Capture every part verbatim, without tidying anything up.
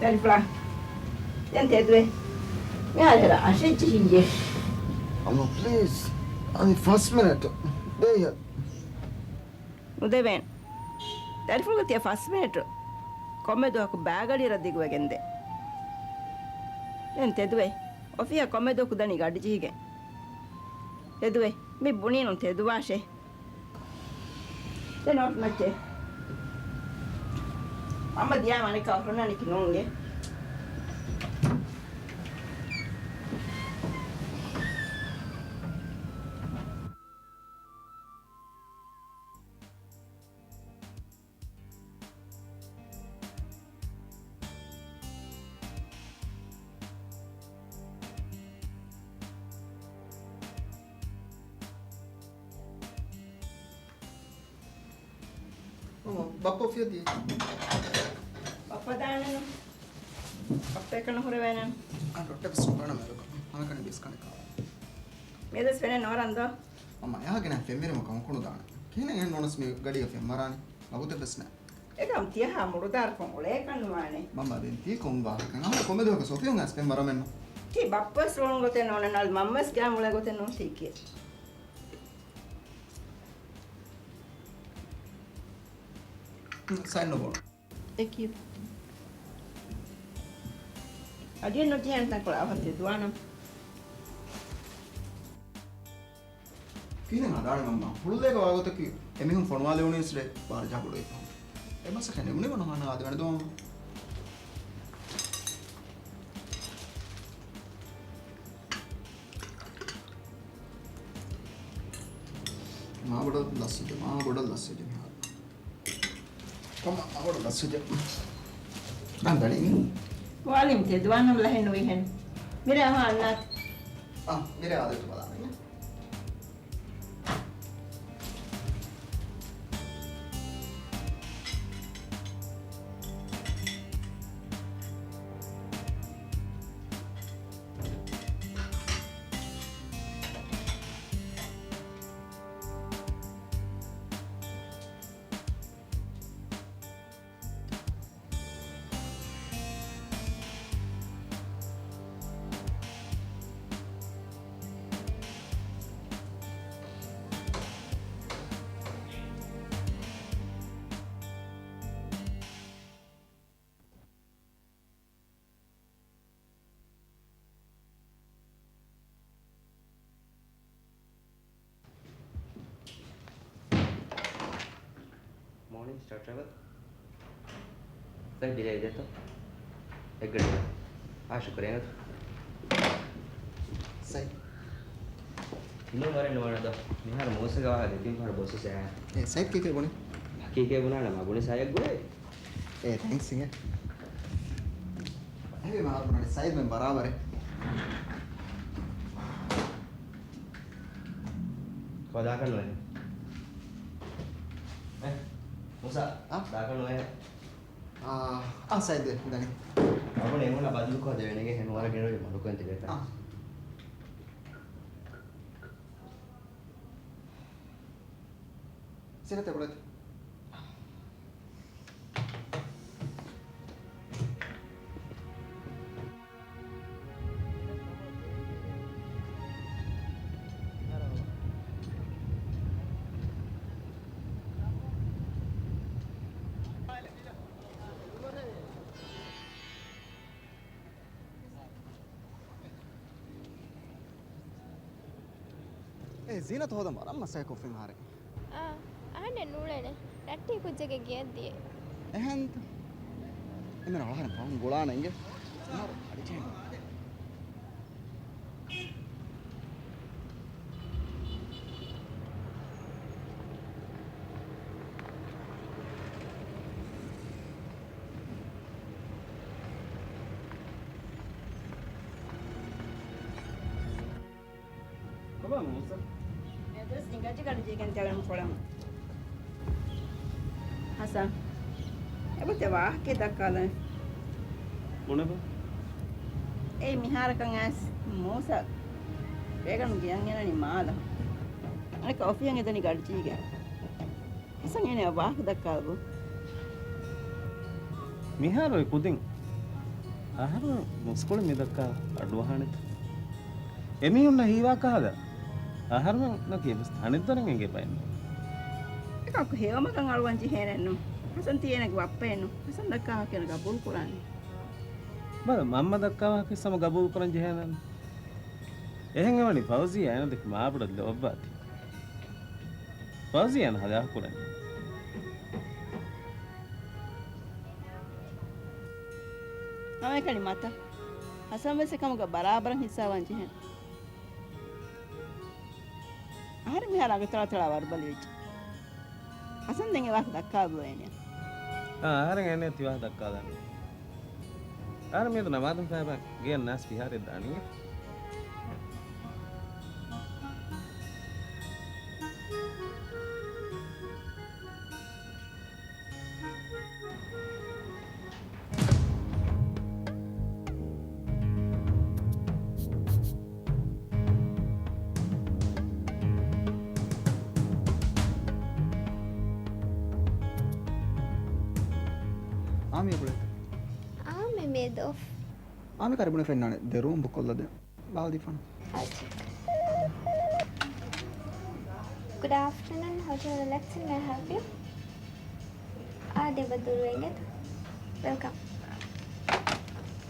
އަރިފް ލާ. ދެން ތެދުވޭ. މިހާރު ހެރަ އަށެއް ޖެހިއްޖެ. އަންނަ ޕްލީޒް. އަދި ފަސް މިނެޓް. ދޭ. ނުދެވޭނެ. ދަރިފުޅުގަ ތިޔަ ފަސް މިނެޓު. ކޮންމެ ދުވަހަކު ބާގަޑިއަށް ދިގުވެގެން ދޭ. ދެން ތެދުވޭ. އޮފީހަށް ކޮންމެ ދުވަހަކު ދަނީ ގަޑިޖެހިގެން. ތެދުވޭ. މި ބުނީނު ތެދުވާށޭ. ދެން އޮފީހަށް މައްޗޭ. މަންމަ ދިޔާ މަނިކާ ހުންނަނިކި ނޫންގެ. މަންމަ، ބައްޕަ އޮފީހަށް ދިޔަ. ބައްޕަ ދާނެނު. ބައްޕަ އެކަން ނުހުރެވޭނެނު. އަ، ރޮއްޓެއް ވެސް ނުގަނެ މެލުކަ. ހަމަކަނި ބިސްކަނެ ކާ. މިއަދަސް ފެނެއް ނޯރަންދޯ. މަންމަ، އެހާ ގިނަ ފެންވެރިމަ ކަމަކު ނުދާނެ. ކިހިނެއް އެހެން ނޫނަސް މި ގަޑީގަ ފެން ވަރާނީ؟ ވަގުތެއް ވެސް ނެ. އެކަމް ތިޔަހާ މުޑުދާރަކުން އުޅޭކަން ނުވާނެ. މަންމަ ދެން ތީ ކޮން ވާހަކަ؟ އަހަރެން ކޮންމެ ދުވަހަކަށް ސޮފިޔުން އައިސް ފެން ވަރަމެއްނު. ތީ ބައްޕަވެސް ރޯން ގޮތެއް ނޯންނާލި މަންމަވެސް ގާ މުޅޭ ގޮތެއް ނޫން ތީކީ. ސައިން ނުބޯނު. ތެކިޔު. އަޑިއެއް ނުޖެހޭނެ ތަންކޮޅެއް އަވަހަށް ތެދުވާނަން. ކިހިނެއް ހަދާނެ މަންމާ؟ ހުޅުލޭގަ ވާގޮތަކީ އެމީހުން ފޮނުވާލެވުނީސް ރޭ ބާރަ ޖަހާ ބޮޑުވިފަ. އެ މަސަކަ ނިމުނީމަ ނުހަނާ އަދި ވަނެދޯ މަންމާ. މާ ބޮޑަށް ލަސްވެއްޖެ، މާ ބޮޑަށް ލަސްވެއްޖެ މިހާރު. ކޮމާ އަވަޑު ލަސްވެއްޖެ. ދާން ދަނީ. ވާލިމް ތެދުވާނަމް ލަހެއް ނުވިހެން. މިރޭ އަހާ އަންނާތި. އާ، މިރޭ އާދެތު ބަލާނަން. މޯނިންގް ސްޓާރ ޓްރެވެލް. ސައި ބިލެއް ދޭތޯ. އެއްގަޑި. އާ، ޝުކުރިއްޔާ. ސައި. އިނޫން ވަރެއް ނުވާނެ ދޯ. މިހާރު މޫސަގެ ވާހަކަ ދެތިން ފަހަރު ބޮސްވެސް އެހާ. އޭ، ސައި ކީކޭ ބުނީ؟ ހަޤީޤީ ބުނާނަމަ ބުނި ސައިއަށް ގުޅޭ. އޭ، ތޭންކްސް އިނގޭ. އެހެންވީމަ ހަރުބަނަނި ސައިދް މެން ބަރާބަރެއް. ކޮ ދާކަށް ނުވޭ. އެ، މޫސާ، އާ؟ ދާކަށް ނުވޭ. އާ، އާ، ސައިދް ދެ، ދަނީ. އަބުނ އެމުނަ ބަދަލުކޮށް ދެވެނެގެ ހެން ވަރަށް ގެނުވި މަޑުކޮށް ތިބޭތަ؟ އާ. ސިނަތެ ބުޅެތި. އޭ ޒީނަތު ހޯދަން ވަރަށް މަސައްކަތް ކޮށްފިން އަހަރެން. އާ، އަހަންނެއް ނޫޅޭނެ. ރައްޓެހި ކުއްޖެއްގެ ގެއަށް ދިޔަ. އެހެންތަ؟ އެމެން އަހަރެން ފަހުން ގުޅާނެ އިނގޭ. މިހާރު އަޑި ޖެހިން. ކޮބާ މޫސަ؟ އެއަށް ވެސް އިނގައްޖެ ގަޑިޖެހިގެން ތެޅެމު ފޮޅަމު. ހަސަން، އެބަތި ވާހަކައެއް ދައްކާލަން. ބުނެބަ؟ އެއީ މިހާރަކަށް އައިސް މޫސަ ބޭގަނޑު ގެއަށް ގެނަނީ މާލަ. އަނެއްކާ އޮފީހަށް އެދަނީ ގަޑިޖެހިގެން. ހަސަން އޭނަ ވާހަކަ ދައްކާލަބު. މިހާރު އޮތް ކުދިން އަހަރުމެން މުސްކުޅި މިދައްކާ އަޑުއަހާނެތަ؟ އެމީހުންނަށް ހީވާ ކަހަލަ. އަހަރުމެންނަކީ އެއްވެސް ތަނެއްދަރަން އެނގޭ ބައެއް ނޫން. އެކަކު ހެޔޮމަގަށް އަޅުވަން ޖެހޭނެއްނު. ހަސަން ތިޔޭނަގެ ބައްޕައެއްނު. ހަސަން ދައްކާ ވާހަކަ ގަބޫލު ކުރާނީ. ބަލަ، މަންމަ ދައްކާ ވާހަކަ ހަމަ ގަބޫލު ކުރަން ޖެހޭނެއްނު. އެހެން އެވަނީ ފައުޒިޔާ އޭނަ ދެކެ މާބޮޑަށް ލޯބިވާތީ. ފައުޒިޔާ އޭނަ ހަލާކު ކުރަނީ. ހަމައެކަނި މަތަ؟ ހަސަން ވެސް އެކަމުގަ ބަރާބަރަށް ހިއްސާވާން ޖެހޭނެ. އަހަރެން މިހާރު އަގަތޮޅާތޮޅާ ވަރުބަލި ވެއްޖެ. ހަސަން ދެން އެ ވާހަކަ ދައްކާލު އޭނަ. އާ، އަހަރެން އޭނަ ތި ވާހަކަ ދައްކާލާނެ. އަހަރެން މިއަދު ނަމާދުން ފައިބާ ގެއަށް ނާސް ފިހާރައަށް ދާނީ. އާމި އެބުޅޭތަ؟ އާމި މެދޯފް. އާމި ކަރިބުނެ ފެންނާނެ ދެ ރޫމް ބުކް ކޮށްލަދޭ. ބާލަދީފާނަ. އައްޗަ. Good afternoon, Hotel Relax, may I help you? އާ، ދެބަ ދުރުވެގެން. Welcome.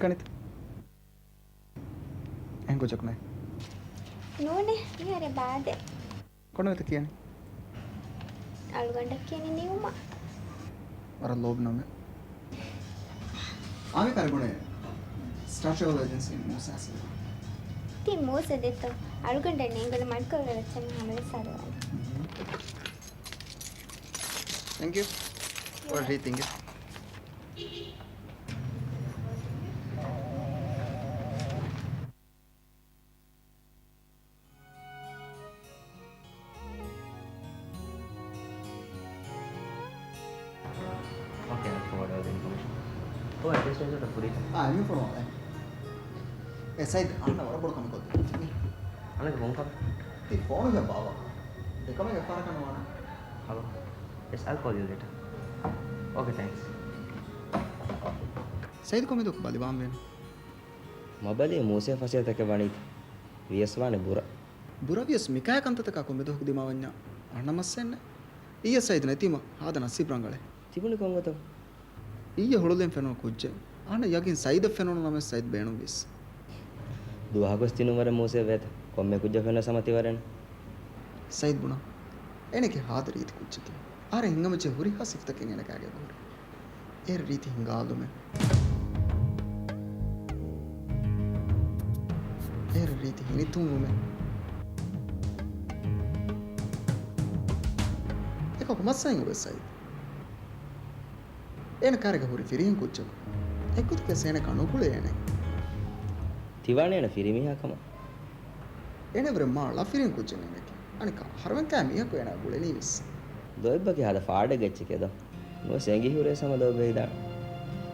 ކަނިތަ؟ އެހެން ކުއްޖަކު ނެތް. ނޫނޭ، މިހާރު ބާދޭ. ކޮންމެ ވަރަކަށް ކިޔަނީ؟ އަޅުގަނޑަށް ކިޔަނީ ނިއުމާ. ވަރަށް ލޯބި ނަމެއް. އާމި ކަރިބުނެ ސްޓާ ޓްރެވެލް އޭޖެންސީން މޫސާ އަސްލު. ތި މޫސަ ދެއްތޯ؟ އަޅުގަނޑަށް ނޭނގުނު މަޑުކޮށްލަ ވެއްޗެއް ހަމަ ވެސް ހަދަވާނެ. ތެންކް ޔޫ. ވަރަށް ރީތި އިނގޭ. Okay, I'll forward all the information. Oh, I just wanted to put it. އާ، އެމީ ފޮނުވާލަ. އޭ ސައީދު، އަހަންނަށް ވަރަށް ބޮޑު ކަމެއް ކޮށްދެއްވި. އަނެއް ކޮން ކަމެއް؟ ތި ފޯނު ހިޔަ ބާވާ. ދެކަމެއް އެއްފަހަރަކަށް ނުވާނެ. ހަލޯ. Yes, I'll call you later. Okay, thanks. ސައީދު ކޮމެދު ބަލިވާން ވޭނެ. މަބަލީ މޫސޭ ފަސޭހަތަކެއް ވަނީތަ؟ ވިޔަސް ވާނެ ބުރަ. ބުރަ ވިޔަސް މިކާ ކަންތައްތަކާ ކޮމެދު ދިމާވަންޏާ އަންނަ މައްސައެއް ނެތް. އިއްޔެ ސައީދު ނެތީމަ ހާދަ ނަސީބު ރަނގަޅޭ. ތިބުނީ ކޮން ގޮތަށް؟ އިއްޔެ ހުޅުލެން ފެނުނު ކުއްޖެއް. އަހަންނަށް ޔަގީން ސައީދަށް ފެނުނު ނަމަވެސް ސައީދު ބޭނުންވީސް. ދުވަހަކުވެސް ތިނުން ވަރަށް މޫސޭ ވޭތަ؟ ކޮންމެ ކުއްޖަކު ފެނުނަސް ހަމަ ތިވަރެން. ސައީދު ބުނާ. އޭނަކީ ހާދަ ރީތި ކުއްޖެކޭ. އަހަރެން ހިނގަމައްޗަށް ހުރިހާ ސިފަތަކެއް އޭނަ ކާގޭގަ ހުރި. އޭރު ރީތި ހިނގާލުމެއް. އޭރު ރީތި ހިނިތުންވުމެއް. އެކަކު މައްސައިން އޮވެ ސައީދު. އޭނަ ކާރެއްގަ ހުރި ފިރިހެން ކުއްޖަކު. އެއްގޮތަކަށް އޭނަ ކަނު ގުޅޭނެ. ތިވާނޭ އޭނަ ފިރިމީހާ ކަމަށް. އޭނަ ވުރެ މާ ޅަ ފިރިހެން ކުއްޖެއް އޭނަކީ. އަނެއްކާ އަހަރުމެން ކާ މީހަކު އޭނަ ގުޅެނީވެސް. ދޯ އެއްބަކި ހާދަ ފާޑެއްގަ އެއްޗެކޭ ދޯ. ނުވެސް އެނގި ހުރޭސް ހަމަ ދޯ ބެހިދާނެ.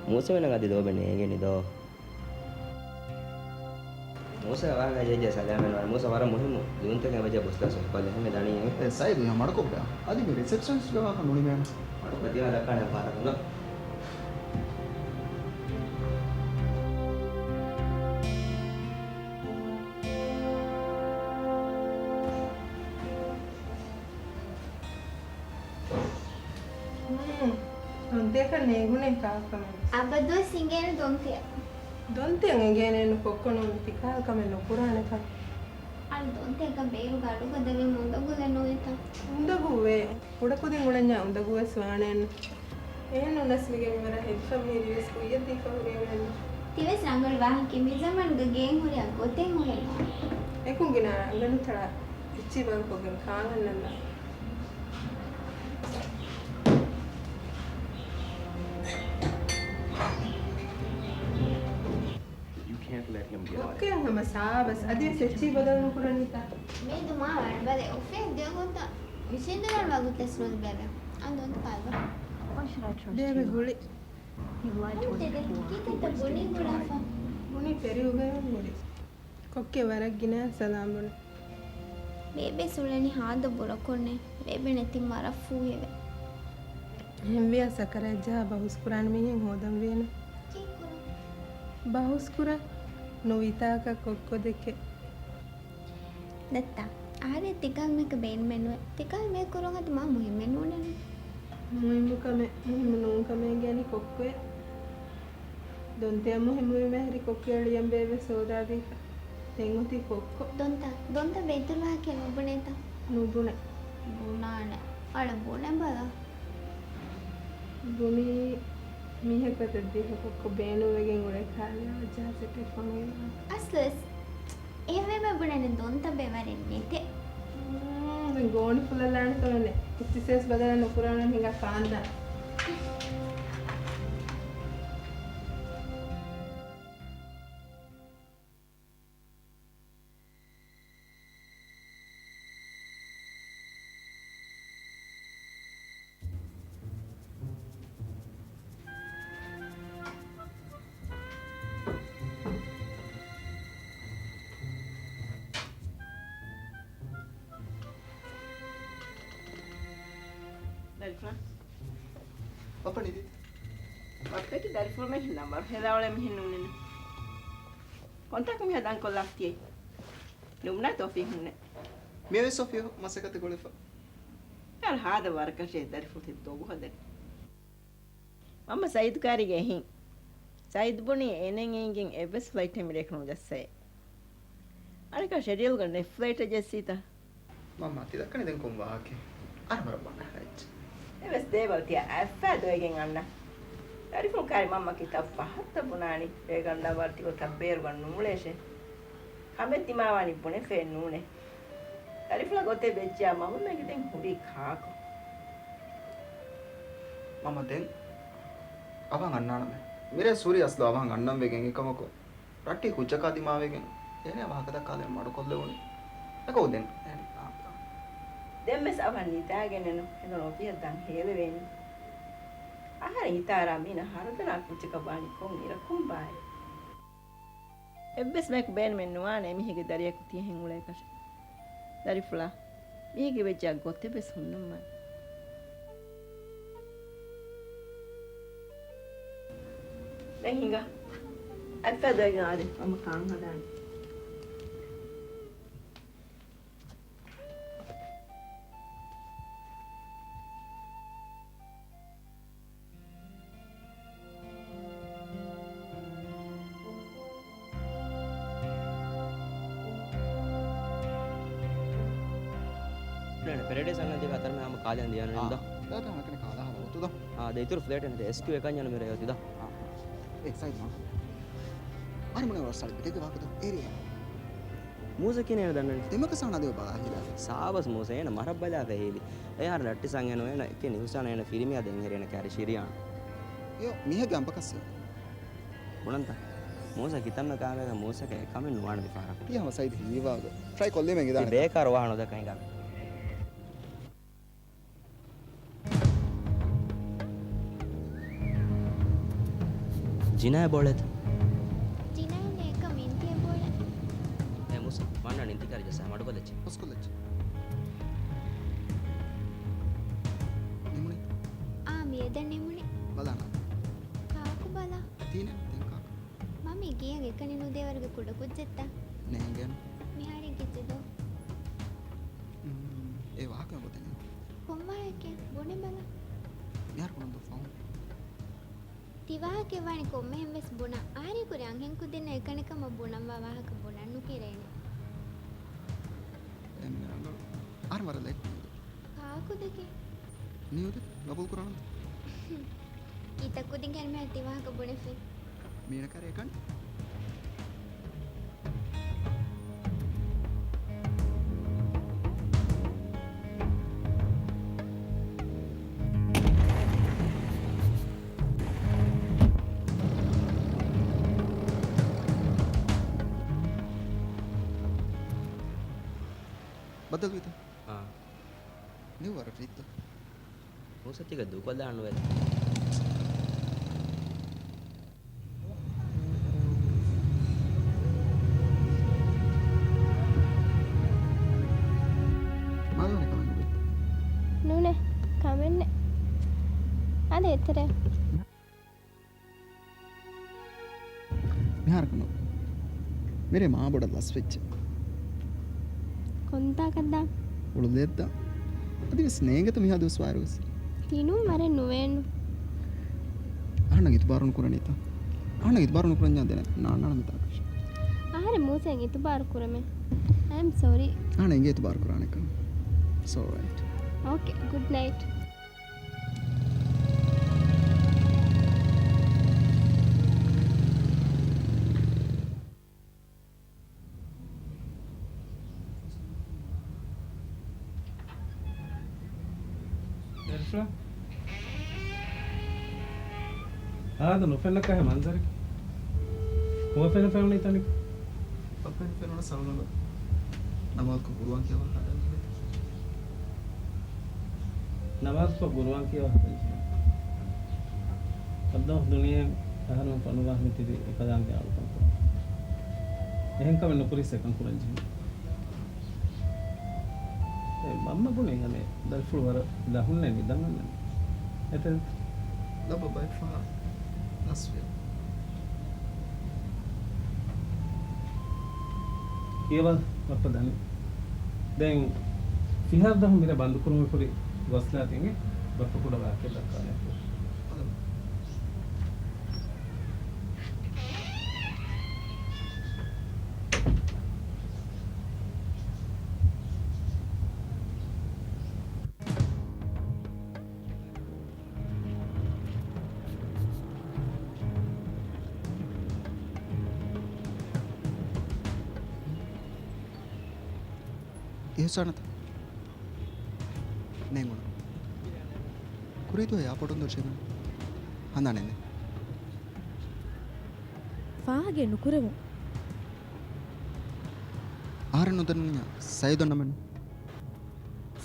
މޫސަވެނަށް އަދި ދޯ ބެ ނޭނގެނީ ދޯ. މޫސަ ވާހަކަ ޖެއްޖެ ސަލާމެއް ނުވާނެ. މޫސަ ވަރަށް މުހިއްމު ލިޔުންތަކެއް އެބަޖެ ބުސްލަސް ކޮށްލެ ހަމެ ދަނީ އެ. އެ ސައީދު އެހާ މަޑުކޮށްބެ. އަދި މި ރިސެޕްޝަނިސްޓްގެ ވާހަކަ ނުނިމޭނެ. މަޑުކޮށް ދިމާ ދައްކާނެ ފާރަކުން. ހުން. ދޮންތިއަކަށް ނޭނގުނޭ ކާކަމެން. އަބަދުވެސް އިނގޭނެ ދޮންތިއަށް. ދޮންތިއަށް އެނގޭނެއްނު ކޮއްކޮ ނޫން ތިކާލަ ކަމެއް ނުކުރާނެކަން. އަޅު ދޮންތިއަކަށް ބޭރުގަ އަޑުގަދަވެ އުނދަގުލެއް ނުވޭތަ؟ އުނދަގޫވޭ. ކުޑަކުދިން އުޅެންޏާ އުނދަގޫވެސް ވާނެއެއްނު. އެހެން ނޫނަސް މިގެ މިވަރަށް ހެދިފަ މިހިރީވެސް ކުއްޔަށް ދީފަ ހުރީމެއްނު. ތިވެސް ރަނގަޅު ވާހަކަ މި ޒަމާނުގަ ގޭން ހުރި އަށް ގޮތެއް ހުރެއްނު. އެކު ގިނަ ރަނގަޅުތަޅަ އެއްޗި ބަންކޮށްގެން ކާލަންނަން. ކޮއްކޮއަށް ހަމަ ސާބަސް އަދިވެސް އެއްޗި ބަދަލު ނުކުރަނީތަ؟ މީދު މާ ވަންބަލެ އޮފީހަށް ދިޔަ ގޮތަށް މި ސިނދުރަން ވަގުތެއް ނުލިބޭވެ. އަން ދޮންތަ ކާލްބަ. ދޭވެ ހުޅި. ކީކޭތަ ބުނީ ގުޅާފަ؟ ބުނީ ފެރި އުގައި ހުރި. ކޮއްކޮ ވަރަށް ގިނަ ސަލާމް ބުނެ. ބޭބެ ސުޅެނީ ހާދަ ބުރަކޮށްނޭ. ބޭބެ ނެތިން ވަރަށް ފޫހެވެ. ހެންވިޔާ ސަކަރާތް ޖަހާ ބަހުސް ކުރާނެ މީހެއް ހޯދަން ވޭނެ. ކީއްކުރަން؟ ބަހުސްކުރަން ނުވިތާކަށް ކޮއްކޮ ދެކެ. ދައްތާ، އަހަރެން ތިކަލްމެއް ބޭނުމެއް ނުވޭ. ތިކަލްމެއް ކުރުން އަދި މާ މުހިއްމެއް ނޫނޭ. މުހިއްމު ކަމެއް، މުހިއްމު ނޫން ކަމެއް ގެނި ކޮއްކޮއެއް. ދޮންތެއަށް މުހިއްމުވީމަ އެހެރި ކޮއްކޮއެއް ޅިޔަން ބޭބެ ސޯދާދީފަ. ދެން އޮތީ ކޮއްކޮ. ދޮންތަ، ދޮންތަ ބެއްދުލު ވާހަކަ ނުބުނޭތަ؟ ނުބުނެ. ބުނާނެ. އަޅެ ބުނެ ބަލަ. ބުނީ މީހަކު އަތަށް ދީފަ ކޮއްކޮ ބޭނުންވެގެން އުޅޭ ކާލެއާ ޖަހާ ސެޓެއް ފޮނުވި. އަސްލުވެސް އެހެންވީމަ ބުނަން ދޮންތަ ބޭވަރެއް ނެތޭ. މް، ދެން ގޯނި ފުލަލާނެ ކަމެއް ނެތް. އެއްޗިސޭސް ބަދަލެއް ނުކުރާނަން ހިނގާ ކާންދާނެ. ދަރިފުޅާ. ބައްޕަ ނިދީތަ؟ ބައްޕައަކީ ދަރިފުޅުމެން ނަންބަރު ހެދާ އުޅޭ މީހެއް ނޫނޭ. ކޮންތާކު މިހާ ދަންކޮށްލާފަ ތިއެއް؟ ނުބުނާތޯ ފިހުންނެއް؟ މިއޮތް ސޮފިޔާ މަސައްކަތެއް ގުޅިފަ. އަރަ ހާދަ ވަރަކަށޭ ދަރިފުޅު ތި ދޮގު ހަދަނީ. މަންމަ ސައީދު ކާރީގެ އެހީ. ސައީދު ބުނީ އޭނައަށް އެނގިގެން އެއްވެސް ފްލައިޓެއް މިރޭގަ ނުޖައްސައޭ. އަނެއްކާ ޝެޑިއުލްގަ ނެޓް ފްލައިޓެއް ޖެއްސީތަ؟ މަންމާ ތި ދައްކަނީ ދެން ކޮން ވާހަކައެއް؟ އަރަ ވަރަށް ބަނޑާހައްޗެއް. އެވެސް ދޭބަލަ ތިޔަ އަތްފައި ދޮވެގެން އަންނަ. ދަރިފުޅު ކާރި މަންމަ ކިތައް ފަހަތަ ބުނާނީ ރޭގަނޑާ ވަރަށް ތިގޮތަށް ބޭރުގަ ނޫޅޭށޭ. ކަމެއް ދިމާވާނީ ބުނެފައެއް ނޫނޭ. ދަރިފުޅަށް ގޮތެއް ވެއްޖެޔާ މަންމަމެންގެ ދެން ހުރީ ކާކު؟ މަންމަ ދެން އަވަހަށް އަންނާނަމޭ. މިރޭ ސޫރީ އަސްލު އަވަހަށް އަންނަން ވެގެން އެކަމަކު ރައްޓެހި ކުއްޖަކާ ދިމާވެގެން އޭނަޔާ ވާހަކަ ދައްކާލެވެން މަޑުކޮށްލެވުނީ. އެކަމު ދެން އޭނަ ދެން ވެސް އަވަހަށް ނިދާގެންނެއްނު ހެދުނު އޮފީހަށް ދާން ހޭލެވޭނީ. އަހަރެން ހިތާރާ މީނަ ހަރުދަނާ ކުއްޖަކަށް ވާނީ ކޮން އިރަކުން ބާއޭ؟ އެއްވެސް މަޔަކު ބޭނުމެއް ނުވާނެ އެމީހެއްގެ ދަރިޔަކު ތިޔަހެން އުޅޭކަށެއް. ދަރިފުޅާ، މީހެއްގެ ވެއްޖެޔާ ގޮތެއް ވެސް ހުންނަންވާނެ. ދެން ހިނގާ. އަތްފައި ދޮވެގެން އާދެ، މަންމަ ކާން ހަދާނެ. ނޭނެ، ޕެރެޑައިސް އަންނަން ދީފަ އަތަރުމެ ހަމަ ކާލެއަން ދިޔާނު އާ، ނިންދާ. ދާތަ ހަމަ ކަނެ ކާލާ ހަމަ ގޮތު ދޯ. އާ، ދެ އިތުރު ފްލެޓް އެން ދެ އެސްކިއު އެކަންޏަނު މިރޭ އޮތި ދޯ. އާ. އޭ، ސައިދް މާ. އަރި މުނެ ވަރަށް ސަޅި ބިޓެއްގެ ވާކުދޯ އޭރިއާ. މޫސަ ކިހިނެއް އޭނަ ދަންނަނީ؟ ދެމަކަ ސާނާ ދެވަ ބަލާ ހިލާ. ސާބަސް މޫސަ އޭނަ މަރަށް ބަލާފަ ހީލި. އެ ހާރަ ރައްޓި ސާން އޭނަ އޭނަ އެކެ ނިހުސާނ އޭނަ ފިރިމިޔާ ދެން ހެރި އޭނަ ކާރި ޝިރިޔާން. ޔޯ، މީހެއްގެ އަނބަކަސް. ބުނަންތަ؟ މޫސަ ކިތަންމެ ކާމޭގަ މޫސަކަ އެ ކަމެއް ނުވާނެ ދިފާރަ. ތި ހަމަ ސައިދް ހީވާގޮ. ޓްރައި ކޮށްލީމެ ތި އިދާނެ. ބޭކާރު ވާހަނަ ދަކަން ހިނގާ. ޖިނާއަށް ބޯޅައެތަ؟ ޖިނާއަށް ނޭކަ މިންތިއެއް ބޯޅަ. އޭ މޫސަ، މަންނަ ނިންތިކާރި ޖައްސާ މަޑުކޮށްލައްޗޭ. ހުސްކޮށްލައްޗޭ. ނިމުނީތަ؟ އާ، މިއަދަށް ނިމުނީ. ބަލާނަ. ކާކު ބަލާ. ތީނެ ދެން ކާކު. މަމީ ގޭއަށް އެކަނި ނުދޭވަރުގެ ކުޑަ ކުއްޖެއްތަ؟ ނޭނގެން. މިހާރީ ކިއްޗެއް ދޯ؟ އުން، އެ ވާހަކަ ގޮތެއް ނެތް. ކޮން ވާހަކައެއް؟ ބުނެބަލަ. މިހާރު ކުރަން ދޯ ފަހުން. ތި ވާހަކައެއް ވާނީ ކޮންމެހެން ވެސް ބުނާ. އާރީ ކުރެ އަންހެން ކުދިންނަށް އެކަނިކަމަށް ބުނަންވާ ވާހަކަ ބުނަން ނުކެރޭނެ. އެންމެ ރަނގަޅު. އާރު ވަރަށް ލައިޓް ނިއުދެ. ކާކުދެކެ؟ ނިއުދެ ގަބޫލު ކުރާނަން. ކީއްތަ ކުދިން ކަންމެ ތި ވާހަކަ ބުނެފި؟ މީނަ ކާރި އެކަން. ބައްދަލުވީތަ؟ އާ. ނިއު ވަރަށް ރީތި ދޯ. މޫސަ ތިގަ ދޫކޮށްލާން ނުވޭ. މާލޯނެ ކަމެއް ނުވޭ. ނޫނޭ، ކަމެއް ނެތް. އާދެ އެތެރެ. ހާރަކަނު. މިރޭ މާ ބޮޑަށް ލަސްވެއްޖެ. ކޮންތާކަށްދާ؟ އުޅުލެއްދާ. އަދިވެސް ނޭނގެތަ މިހާ ދުވަސް ވާއިރުވެސް؟ ތިނޫން ވަރެއް ނުވޭނު. އަހަންނަށް އިތުބާރު ނުކުރަނީތަ؟ އަހަންނަށް އިތުބާރު ނުކުރަންޏާ ދެނެއް ނާންނާނަން މިތާކަށް. އަހަރެން މޫސައަށް އިތުބާރު ކުރަމޭ. I am sorry. އަހަންނަށް އިނގޭ އިތުބާރު ކުރާނެކަން. It's all right. Okay, good night. ދަރިފުޅާ؟ އާދަ، ނުފެންނަ ކަހެ މަންޒަރެއް. ކޮބާ ފެނު ފެނުނީ ތަނެއް؟ ބައްޕަ ފެނުނަ ސަލްމަން ނަމާދުކޮށް ގުރުއާން ކިޔަވާ ހަދަން ޖެހޭ. ނަމާދުކޮށް ގުރުއާން ކިޔަވާ ހަދަން ޖެހޭ. އައްދަވަހު ދުނިޔެއަށް އަހަރުމެން ފޮނުވާ މިތިބީ އެފަދައިންގެ އަޅުކަން ކުރަން. އެހެން ކަމެއް ނުކުރިސް އެކަން ކުރަން ޖެހޭ. އެ، މަންމަ ބުނޭ އަނެއް ދަރިފުޅު ވަރަށް ލަހުންނޭ ނިދަން އަންނަނީ. އެތެރެ. ލައްބަ ބައެއް ފަހަރު ލަސްވޭ. ކިޔަވާ ބައްޕަ ދަނީ. ދެން ފިހާރަ ދަހުން މިރޭ ބަންދުކުރުމަށް ކުރި ގޮސްލާ ތިނގެ ބައްޕަ ކުޑަ ވާހަކައެއް ދައްކާނެ. އިޙްސާނަތަ؟ ނޭނގުނު. ކުރީތޯ އެއާޕޯޓުން ދޮށީމެ ހަނދާނެއް ނެތް. ފާހަގައެއް ނުކުރެވުން. އަހަރެން ނުދަންނަންޏާ ސައީދު ނަމެއް.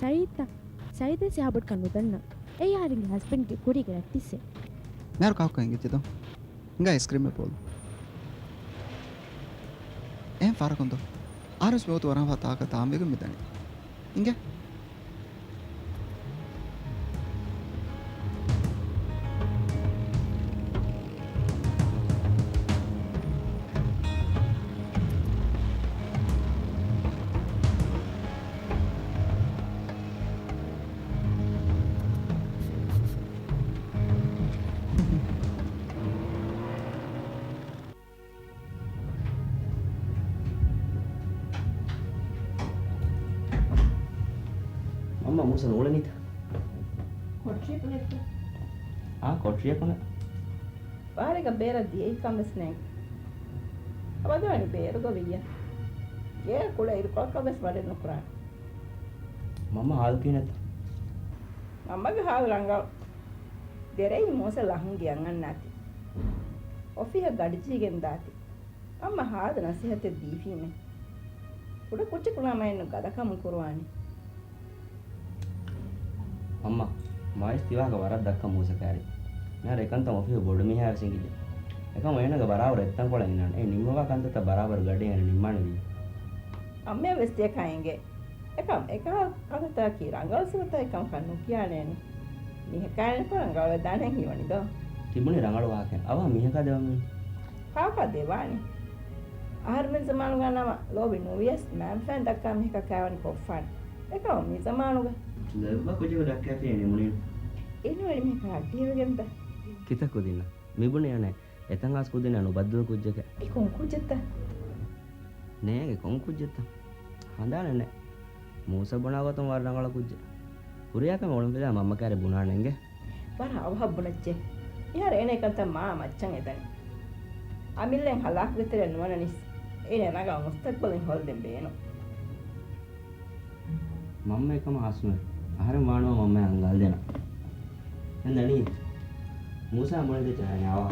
ސައީދްތަ؟ ސައީދުވެސް އެހާ ބޮޑަކަށް ނުދަންނަ. އެއީ އަހަރެންގެ ހަސްބެންޑްގެ ކުރީގެ ރައްޓެއްސެއް. މިހާރު ކާކު އެނގިއްޖެތޯ؟ ހިނގާ އައިސްކްރީމެއް ބޯލު. އެހެން ފާރަކުންތޯ؟ އަހަރެންވެސް މިވަގުތު ވަރަށް ތާކަށް ތާމްވެގެން މިދަނީ. އިނގޭ. މަންމަ މޫސަ ނޫޅެނީތަ؟ ކޮޓަރިއަކު ނެތްތަ؟ އާ، ކޮޓަރިއަކު ނެތް. ފަހަރެއްގަ ބޭރަށް ދިޔައީކަން ވެސް ނޭނގެ. އަބަދުވަނީ ބޭރުގަ ވިއްޔަ. ގޭގަ ކުޑަ އިރުކޮޅަކަށް ވެސް ވަޑެއް ނުކުރާނެ. މަންމަ ހާލު ކިހިނެއްތަ؟ މަންމަގެ ހާލު ރަނގަޅު. ދެރައީ މޫސަ ލަހުން ގެއަށް އަންނާތީ. އޮފީހަށް ގަޑިޖެހިގެން ދާތީ. މަންމަ ހާދަ ނަސޭހަތެއް ދީފީމޭ. ކުޑަ ކުއްޖަކު ނަމައެއްނު ގަދަކަމުން ކުރުވާނީ. މަންމަ، މާވެސް ތިވާހަކަ ވަރަށް ދައްކަ މޫސަ ކައިރި. މިހާރު އެކަންތައް އޮފީހު ބޮޑުމީހާވެސް އެނގިއްޖެ. އެކަމު އޭނަގެ ބަރާބަރު އެއްތަންކޮޅަށް އިންނާނެ. އެ ނިންމަވާ ކަންތައްތައް ބަރާބަރު ގަޑިއަށް އޭނަ ނިންމާނެ ވީ. އަންމެއަށް ވެސް ތިޔަކަށް އެނގޭ. އެކަމް އެކަހަލަ ކަންތައްތަކަކީ ރަނގަޅު ސިފަތަކެއް ކަމަކަށް ނުކިޔާނެއެއްނު. މީހަކާއެކު ރަނގަޅުވެދާނެ ހީވަނީ ދޯ؟ ތިބުނީ ރަނގަޅު ވާހަކައެއް. އަވަހަށް މީހަކާ ދެވަމެން. ކާކާ ދެވާނީ؟ އަހަރުމެން ޒަމާނުގަ ނަމަ ލޯބި ނުވިޔަސް މައިންބަފައިން ދައްކާ މީހަކާ ކައިވަނީ ކޮށްފާނެ. އެކަމު މި ޒަމާނުގަ. ލޯބިވާ ކުއްޖަކު ދައްކާފިޔޭ ނިމުނީ. އެނޫން މީހަކާ ހައްޓިހިވެގެންތަ؟ ކިތައް ކުދިންނަށް. މިބުނި އަނެއް އެތަން އައިސް ކުދިންނަށް ނުބައްދަލު ކުއްޖެކޭ. އެ ކޮން ކުއްޖެއްތަ؟ ނޭނގެ ކޮން ކުއްޖެއްތަ؟ ހަނދާނެއް ނެތް. މޫސަ ބުނާ ގޮތުން ވަރަށް ރަނގަޅަށް ކުއްޖެއް. ކުރިއަކަށް އޮޅުންފިލާ މަންމަ ކައިރި ބުނާނެ އިނގޭ. ވަރަށް އަވަހަށް ބުނައްޗޭ. މިހާރު އޭނަ އެކަންތައް މާ މައްޗަށް އެދަނީ. އަމިއްލައިން ހަލާކުގެ ތެރެއަށް ނުވަނަނީސް. އޭނަ ރަނގަޅު މުސްތަގްބަލެއް ހޯދަން ބޭނުން. މަންމަ އެކަމަށް ހާސްނުވޭ. އަހަރެން ވާނަމަ މަންމައަށް އަންގާލަދޭނަން. ދެން ދަނީ މޫސާ މުޅިން ދެއްޗެއް އަހަރެން އަވާ.